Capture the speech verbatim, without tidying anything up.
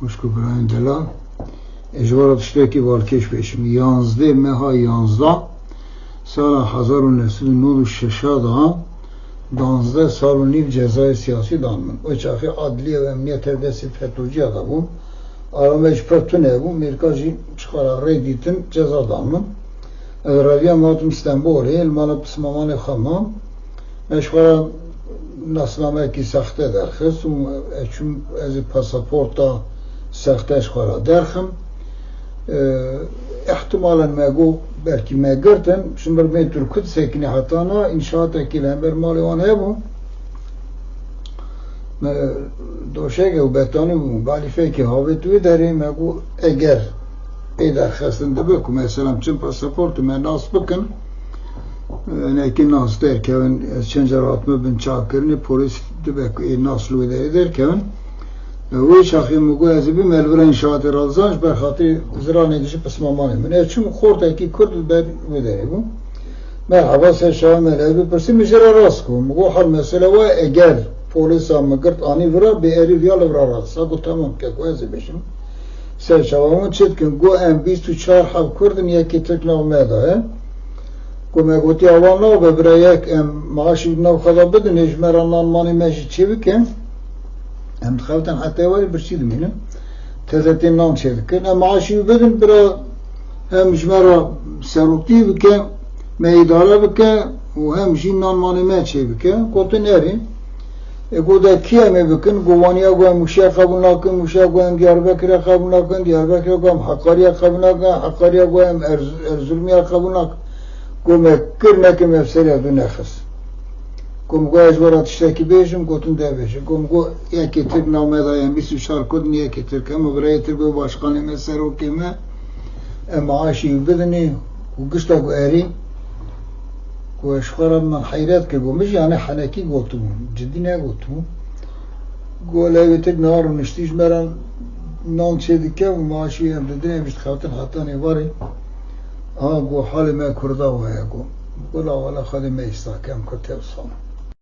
Xwişk û birayên delal, ez ji we re tiştekî balkêş bêjim. Yanzdeh meha yanzdeh sala hezar û neh sed û nod û şeş de, danzdeh sal û nîv cezayê siyasî dan min. Wê çaxê adliye û emniyet her destê FETÖ'ciya de bû. Arameyş pir tune bû, Mêrka jî ji xwe re rê dîtin, ceza dan min. Ez reviyam hatim Stenbolê, li mala pismamanê xwe mam. Me ji xwe re nasnameyekî sexte derxist û ez çûm, ez ê pasaporta sexte ji xwe re derxim. Îhtimalen me got, belkî me girtin, ji mir bên Tirkû disekinî heta na, înşaatekî li hember malê wan hebû. Me doşegê û betanî bû, balîfekê havêt wê derê, me got, eger ê derxistin dibe ku mesela çim pasaportê me nas bikin, hinekî nas derkevin, ez çend car hatime bin çakirinê, polîs dibe ku ê nas li wê derê derkevin. Wê çaxê min got, ez ê bim, ez li vir înşaatê re dizan, ji ber xatirê ziranê dijî pismamanê min. Ez çûm, xortekî kurd li ber wê derê bû. Merhaba, ser çava me li ev bipirsî, min jê re rast got. Min got, hal mesele wa, eger polîsa min girt anî vira, bê erî viya li vira re disa. Got, temam, keko, ez ê bêjim. Ser çava min çi dikin? Got, em bîst û çar heb kurd in, yekê Tirk nav me de ye. Got, me gotiya wan nabe, bira yek em maaşî nav xwe de bidin, ê ji me re nan manê me jî çê bikin. Em dixebitin heta êvarê birçî dimînin. Teze tên nan çê dikin. Em maaşî wî bidin, bira hem ji me re seroktî bike, me îdare bike û hem jî nan manê me çê bike. Gotin erê. Ê, got, de kî em ê bikin? Got, waniya got em Mûşê qebûl nakin, Mûşê got em Diyarbekirê qebûl nakin, Diyarbekirê got em Heqariyê qebûl nakin, Heqariyê got em Erz-, Erzurumiyê qebûl nakin. Got, me kir nekin, me bi serê xwe nexist. Got, min got, ez ji we re tiştekî bêjim, gotin de bêje. Got, min got, yekê Tirk nav me de ye, em bîst û çar kurd in, yekê Tirk hema birayê Tirk be başkanê me, serokê me, em maaşî wî bidinê û gişta ku erê, ku ez ji xwe re min heyret kir, got, min jî yanî henekî gotibû, cidî negotibû. Got, lê wê Tirk niha rûniştî ji me re nan çê dike û maaşî em didin, em jî dixebitin heta nêvarê. Aha, got, halê me kurda waya, got. Got, la wela Xwedê me îsta ke em kurd tevsana.